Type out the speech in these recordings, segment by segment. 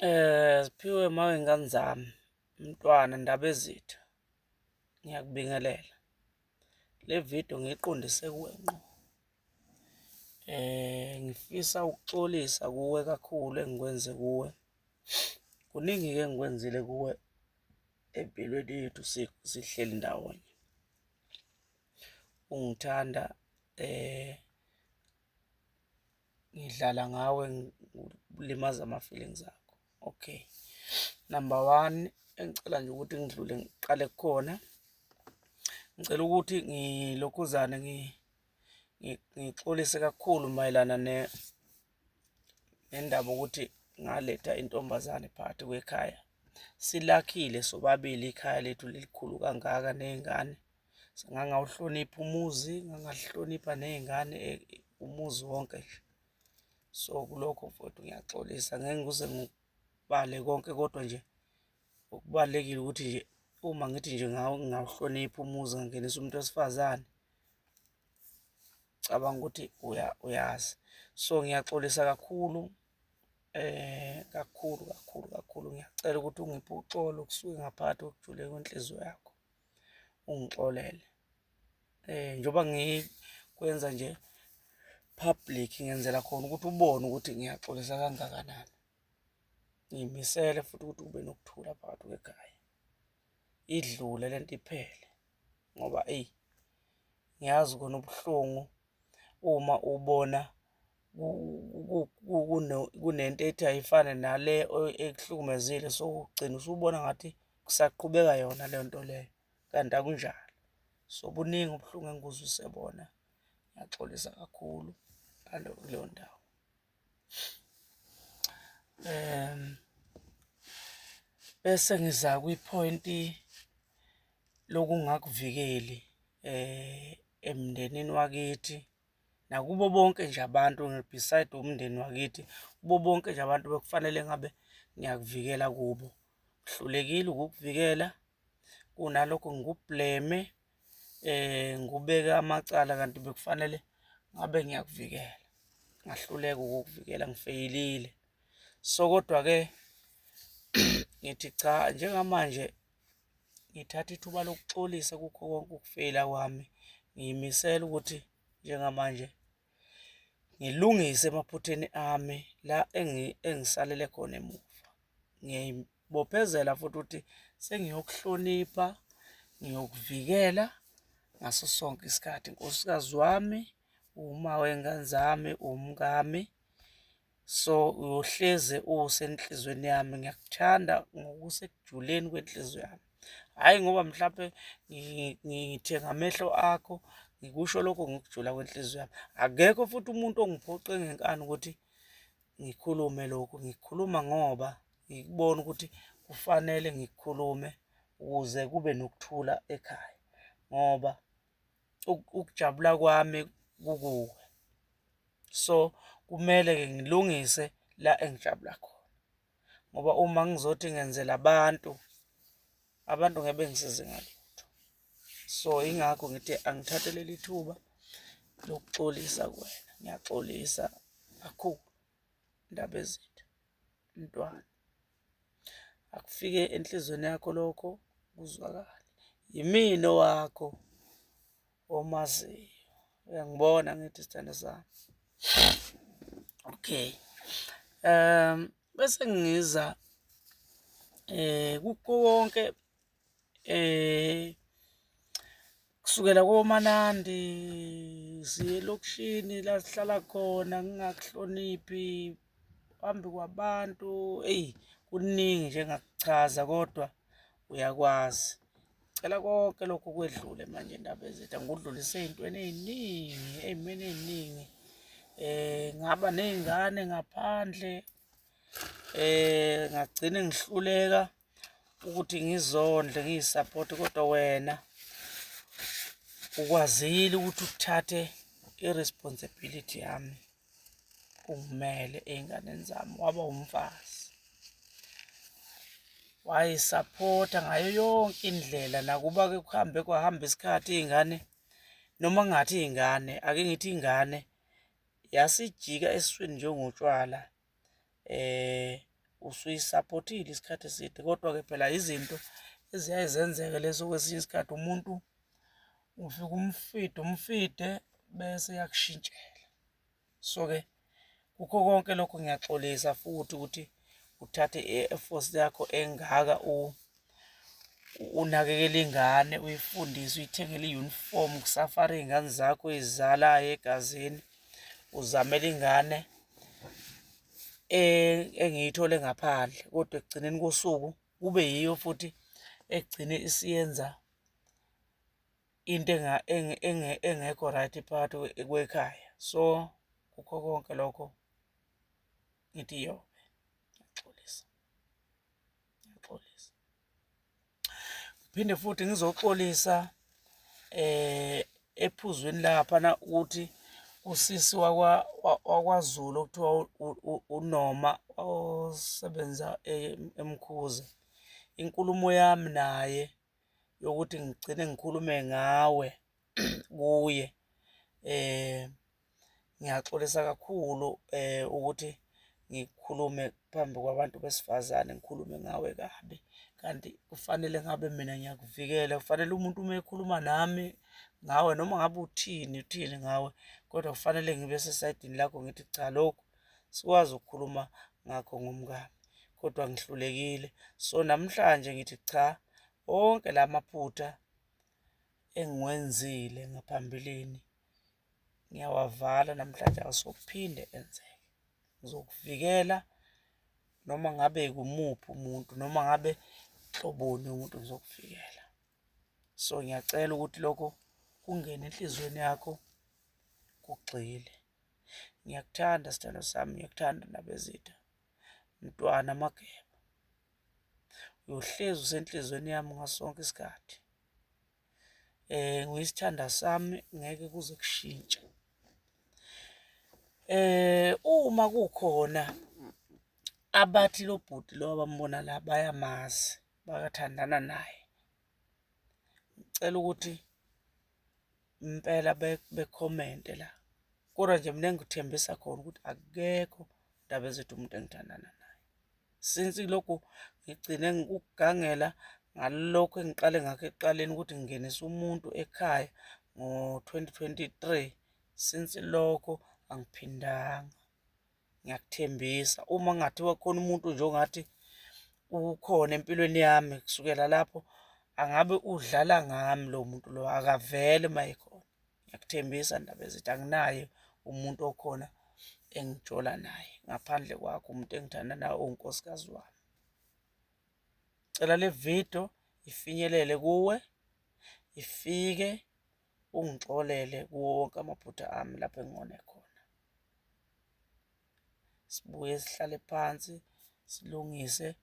Siphiwe mawengane zami, mntwana Ndabezitha, ngiyakubingelela. Le video ngiyiqondise kuwe ngqo. Ngifisa ukuxolisa kuwe kakhulu engikwenze kuwe. Kuningi-ke engikwenzile kuwe empilweni yethu sihleli ndawonye. Ungithanda ngidlala ngawe ngilimaza ama-feelings akho. Okay, number one, engicela nje ukuthi ngidlule ngiqale kukhona, ngicela ukuthi ngilokhuzane ngixolise kakhulu mayelana nendaba ukuthi ngaletha intombazane phakathi kwekhaya. Silakhile sobabili ikhaya lethu lelikhulu kangaka ney'ngane. Ngangawuhlonipha umuzi, ngangahlonipha ney'ngane, umuzi wonke nje. So kulokho mfowethu ngiyaxolisa, ngeke ngize ngikubale konke kodwa nje okubalulekile ukuthi nje uma ngithi nje ngawuhlonipha umuzi ngangenisa umuntu wesifazane, cabanga ukuthi uyazi. So ngiyaxolisa kakhulu kakhulu kakhulu kakhulu. Ngiyacela ukuthi ungiphe uxolo kusuke ngaphakathi okujule kwenhliziyo yakho, ungixolele. Njengoba ngikwenza nje public ngenzela khona ukuthi ubone ukuthi ngiyaxolisa kangakanani. Ngiyimisele futhi ukuthi kube nokuthula phakathi kwekhaya, idlule lento iphele ngoba eyi, ngiyazi kona ubuhlungu uma ubona kunento ethi ayifane nale ekuhlukumezile, so ugcina usubona ngathi kusaqhubeka yona leyo nto leyo, kanti akunjalo. So buningi ubuhlungu engikuzwise bona, ngiyaxolisa kakhulu kuleyo ndawo. Bese ngiza kwiphoyinti lokungakuvikeli emndenini wakithi nakubo bonke nje abantu beside umndeni wakithi, kubo bonke nje abantu bekufanele ngabe ngiyakuvikela kubo. Ngihlulekile ukukuvikela, kunalokho ngikubleme ngikubeke amacala kanti bekufanele ngabe ngiyakuvikela. Ngahluleka ukukuvikela, ngifeyilile. So kodwa-ke ngithi cha, njengamanje ngithatha ithuba lokuxolisa kukho konke ukufeyila kwami. Ngiyimisele ukuthi njengamanje ngilungise emaphutheni ami la engisalele khona emuva. Ngiyayibophezela futhi ukuthi sengiyokuhlonipha, ngiyokuvikela ngaso sonke isikhathi. Nkosikazi wami, uma wey'ngane zami, umkami. So uyohleze usenhlizweni yami, ngiyakuthanda ngokusekujuleni kwenhliziyo yami. Hhayi ngoba mhlampe ngithenga amehlo akho, ngikusho lokho ngokujula kwenhliziyo yami. Akekho futhi umuntu ongiphoqe ngenkani ukuthi ngikhulume lokhu, ngikhuluma ngoba ngikubona ukuthi kufanele ngikhulume ukuze kube nokuthula ekhaya ngoba ukujabula kwami kukuwe. So kumele-ke ngilungise la engijabula khona ngoba uma ngizothi ngenzela abantu, abantu ngeke bengisize ngalutho. So yingakho ngithi angithathe leli thuba lokuxolisa kuwena, ngiyaxolisa kakhulu Ndabezitha, mntwana. Akufike enhliziyweni yakho lokho kuzwakale. Yimina owakho omaziyo. Uyangibona ngithi sithando sami. Okay. Bese ngiza kukho konke kusukela koManandi siye elokishini la sihlala khona ngingakuhloniphi phambi kwabantu. Eyi, kuningi nje engingakuchaza kodwa uyakwazi. Cela konke lokhu kwedlule manje Ndabezitha, ngikudlulise ey'ntweni ey'ningi, ey'meni ey'ningi. Ngaba ney'ngane ngaphandle, ngagcine ngihluleka ukuthi ngizondle ngiyisaphothe, kodwa wena ukwazile ukuthi uthathe i-responsibility yami ungimele ey'nganeni zami, waba umfazi. Wayisaphotha ngayo yonke indlela nakuba-ke kuhambe kwahamba isikhathi iy'ngane noma ngingathi iy'ngane, ake ngithi ingane yasijika esiswini njengotshwala. Usuyisapotile isikhathi eside, kodwa-ke phela izinto eziyaye zenzeke lezo kwesinye isikhathi umuntu ufike umfide umfide bese eyakushintshela. So-ke kukho konke lokho ngiyaxolisa futhi ukuthi uthathe i-effort yakho engaka unakekele ingane, uyifundise, uyithengele i-uniform, kusafara iy'ngane zakho oy'zalayo egazini, uzamele ingane engiyithole ngaphandle, kodwa ekugcineni kosuku kube yiyo futhi egcine isiyenza into engekho right phakathi kwekhaya. So, kukho konke lokho ngithi yobe, ngiyaxolisa, ngiyaxolisa. Ngiphinde futhi ngizoxolisa ephuzwini laphana ukuthi usisi wakwaZulu okuthiwa uNoma osebenza eMkhuze, inkulumo yami naye yokuthi ngigcine ngikhulume ngawe kuye ngiyaxolisa kakhulu ukuthi ngikhulume phambi kwabantu besifazane, ngikhulume ngawe kabi, kanti kufanele ngabe mina ngiyakuvikela. Kufanele umuntu uma ekhuluma nami ngawe, noma ngabe uthini uthini ngawe, kodwa kufanele ngibe sesayidini lakho ngithi cha, lokhu sikwazi ukukhuluma ngakho ngomkami, kodwa ngihlulekile. So namhlanje ngithi cha, wonke la maphutha engiwenzile ngaphambilini ngiyawavala namhlanje, asokuphinde enzeke. Ngizokuvikela noma ngabe kumuphi umuntu, noma ngabe nhloboni yomuntu, ngizokuvikela. So ngiyacela ukuthi lokho kungene enhliziyweni yakho, kugxile. Ngiyakuthanda sithandwa sami, ngiyakuthanda Ndabezitha, mntwana Mageba. Uyohlezi usenhliziyweni yami ngaso sonke isikhathi. Nguyisithanda sami, ngeke kuze kushintshe. Uma kukhona abathi lo bhuti lo abambona la bayamazi, bayathandana naye, ngicela ukuthi impela bekhomente la. Kodwa nje mina engikuthembisa khona ukuthi akekho Ndabezitha umuntu engithandana naye. Since lokhu ngigcine ngikugangela ngalokhu engiqale ngakho ekuqaleni ukuthi ngingenise umuntu ekhaya ngo-2023, since lokho angiphindanga. Ngiyakuthembisa uma kungathiwa khona umuntu nje ongathi ukhona empilweni yami kusukela lapho, angabe udlala ngami lowo muntu lowo, akavele uma ekhona. Ngiyakuthembisa Ndabezitha, anginaye umuntu okhona engijola naye ngaphandle kwakho, umuntu engithanda naye owunkosikazi wami. Cela le video ifinyelele kuwe, ifike ungixolele kuwo wonke amaphutha ami lapho engone khona. Sibuye sihlale phansi silungise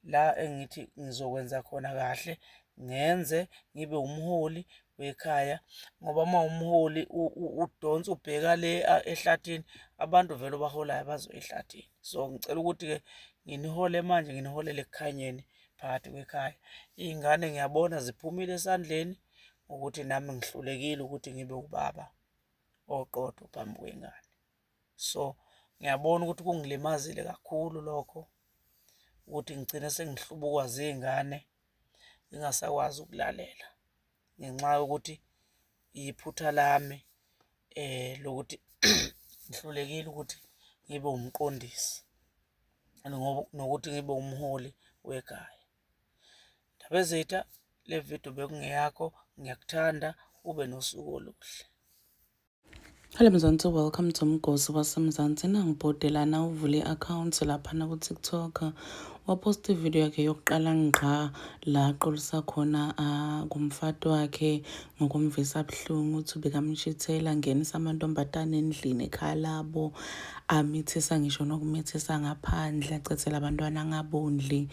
la engithi ngizokwenza khona kahle, ngenze ngibe umholi wekhaya ngoba uma umholi udonsa ubheka le ehlathini, abantu vele obaholayo bazoya ehlathini. So ngicela ukuthi-ke nginihole manje, nginiholele ekukhanyeni phakathi kwekhaya. Iy'ngane ngiyabona ziphumile esandleni ngokuthi nami ngihlulekile ukuthi ngibe ubaba oqotho phambi kwengane. So ngiyabona ukuthi kungilimazile kakhulu lokho ukuthi ngigcine sengihlubukwa ziy'ngane, ngingasakwazi ukulalela ngenxa yokuthi iphutha lami lokuthi ngihlulekile ukuthi ngibe umqondisi nokuthi ngibe umholi wekhaya. Ndabezitha, le video bekungeyakho, ngiyakuthanda, ube nosuku oluhle. Hello Mzansi, welcome to Mgosi waseMzansi. Nangibhode lana uvule i-account laphana ku-TikTok. Waposta ividiyo yakhe yokuqala ngqa la aqolisa khona kumfati wakhe ngokumvisa buhlungu ukuthi bekamshithela ngenisa amantombazane endlini ekhaya labo amithisa ngisho nokumithisa ngaphandle achithela abantwana angabondli.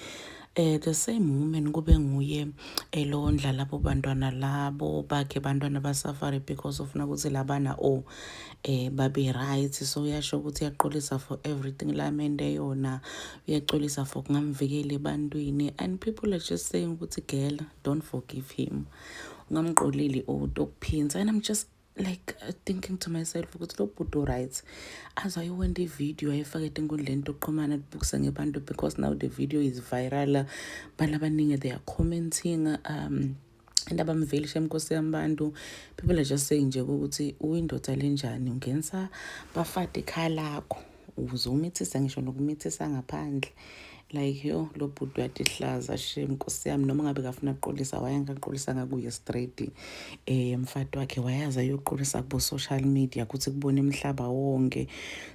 The same woman kube nguye elondla labo bantwana labo bakhe bantwana basafari because ufuna ukuthi labana o babe right. So uyasho ukuthi uyaqolisa for everything lamende yona, uyaxolisa for kungamvikeli ebantwini, and people are just saying ukuthi, "Girl, don't forgive him, ungamqoleli utokuphinza." And I'm just Like thinking to myself ukuthi lo bhuti right aze ayowenta ividiyo ayifake etinkundleni tokuxhumana tibukise ngebantu, because now the video is viral. Bantu abaningi, they are commenting and abamveli shem, nkosi yami, bantu. People are just saying nje ukuthi uyindoda lenjani, ungenisa bafati ekhaya lakho uze umithisa, ngisho nokumithisa ngaphandle. Like, yo, lo bhuti uyatihlaza shem, nkosi yami. Noma ngabe kafuna kuqolisa, wayengaqolisa ngakuye straight mfati wakhe, wayazi ayoqolisa kubo-social media ukuthi kubone imhlaba wonke.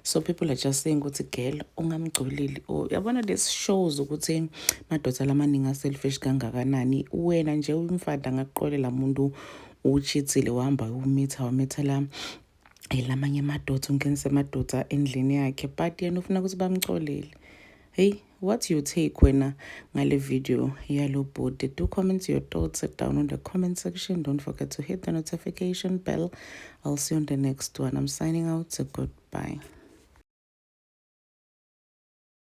So people are just saying ukuthi, girl, ungamgcoleli. Yabona, this shows ukuthi madoda lamaningi a-selfish kangakanani. Wena nje umfati angakuqolela muntu uchithile, wahamba umitha, wamithela lamanye amadoda, ungenise amadoda endlini yakhe, but yena ufuna ukuthi bamcolele. Hey, what's your take wena ngale video yalo bhuti? Do comment your thoughts down on the comment section. Don't forget to hit the notification bell. I'll see you on the next one. I'm signing out. So goodbye.